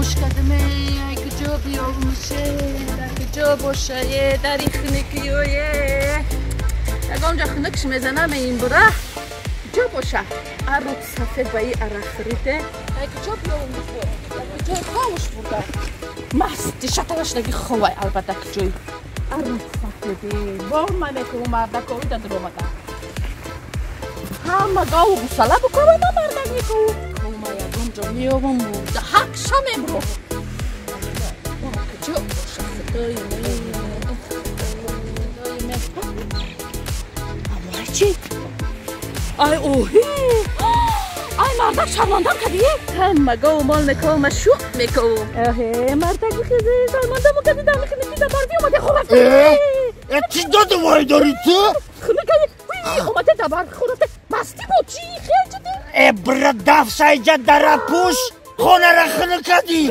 Хомӯш кардаме, ай куҷо биёвумше, дар куҷо бошае, дар ин хунукиёе. Ягон ҷо хунукш мезанаме ин бура. Куҷо боша? Аруд сафед ба и арақхӯриде. Ай куҷо биёвумш бо? Дар куҷои хомӯш бурда? Масти шаталашдаги ховай, албатта, куҷои. Аруд сафеде. Бор ма мекуву мардакови да дуромада. Ҳама гову гусала букова, ма мардак мекуву. Ма ягон ҷо меёвам, мурда ҳақ ша мемро. Куҷо боша, худои мен, худои мен. Амои чи? Ай оҳи! Ай мардак, шармандам кардӣ? Ҳама гову мол мекувам, ма шӯқ мекувам. Аҳе, мардак, бихезе, шармандаму кардӣ, дар михунукӣ да барфӣ омаде хоб рафта. Э, чӣ доду вой дорӣ ту? Хунукаи омаде да барф хоб рафта. Мастӣ буд чӣ? Хел ҷидӣ? Э, бира, дафсайҷа дарапӯш, хонара хунук кардӣ.